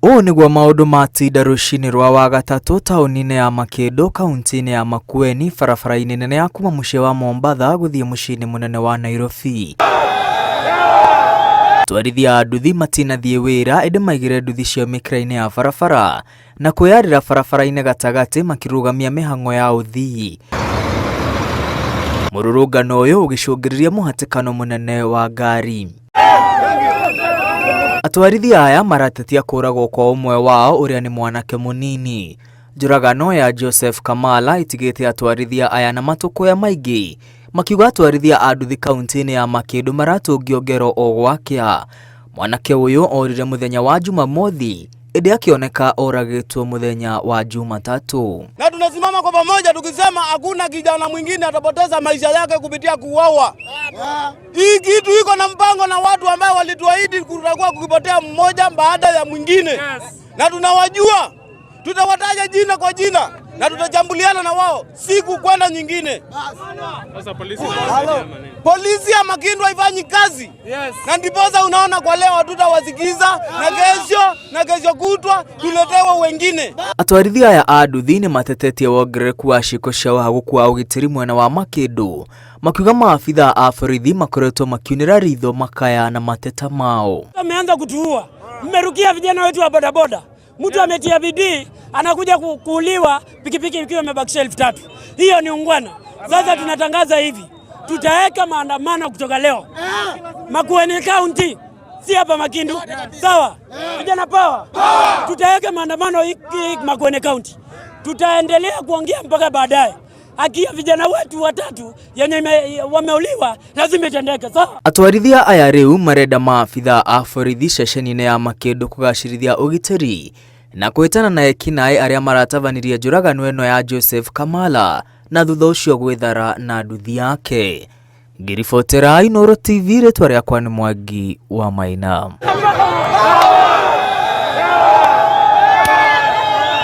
Ũũ nĩguo maũndũ matinda rũcinĩ rwa Wagatatũ taũni-inĩ ya Makĩndũ, kaunti-inĩ ya Makueni, barabara-inĩ nene ya kuma mũciĩ wa Mombatha gũthiĩ mũciĩ-inĩ mũnene wa Nairobi. Atwarithia a nduthi matinathiĩ wĩra ĩndĩ maigire nduthi ciao mĩkĩra-inĩ ya barabara na kwĩyarĩra barabara-inĩ gatagatĩ makĩrũgamia mĩhang'o ya ũthii. Mũrũrũngano ũyũ ũgĩcũngĩrĩria mũhatĩkano mũnene wa ngari. Atwarithia aya maratetia kũragwo kwa ũmwe wao ũrĩa nĩ mwanake mũnini. Njũragano ya Joseph Kamala ĩtigĩte atwarithia aya na matũkũya maingĩ makiuga atwarithia a nduthi kaunti-inĩ ya Makĩndũ maratũngio ngero o gwakĩa. Mwanake ũyũ orire mũthenya wa Jumamothi ĩndĩ akĩoneka oragĩtwo mũthenya wa Jumatatũ. Na tunasimama kwa pamoja tukisema hakuna kijana mwingine atapoteza maisha yake kupitia kuuawa. Hii kitu iko na mpango na watu ambao walituahidi kutakuwa kukipotea mmoja baada ya mwingine. Na tunawajua, tutawataja jina kwa jina na tutachambuliana na wao siku kwenda nyingine. Sasa polisi Polisi ya Makindu haifanyi kazi. Na ndiposa unaona kwa leo hatutawasikiza na kesho na kesho kutwa tuletewe wengine. Atwarithia aya a nduthi nĩ matetetie wongerereku wa ciĩko cia ũhagũku wa ũgitĩri mwena wa Makĩndũ makiuga maabitha a borithi makoretwo makiunĩra ritho makaya na mateta mao. Wameanza kutuua, mmerukia vijana wetu wa bodaboda. Mtu ametia bidii anakuja kuuliwa pikipiki ikiwa imebakisha 3000. Hiyo ni ungwana. Sasa tunatangaza hivi, tutaweka maandamano kutoka leo Makueni County, si hapa Makindu, sawa? Vijana power, tutaweka maandamano hiki Makueni County, tutaendelea kuongea mpaka baadaye. Haki ya vijana wetu watatu yenye wameuliwa lazima itendeke, sawa? Atwarithia aya rĩu marenda maabitha a borithi ceceni-inĩ ya Makĩndũ kũgacĩrithia ũgitĩri na kwĩtana na ekinaĩ arĩa maratabanirie njũragano ĩno ya Joseph Kamala na thutha ũcio gwĩthara na nduthi yake. Ngĩribotera Inooro TV rĩtwa rĩakwa nĩ Mwangi wa Maina.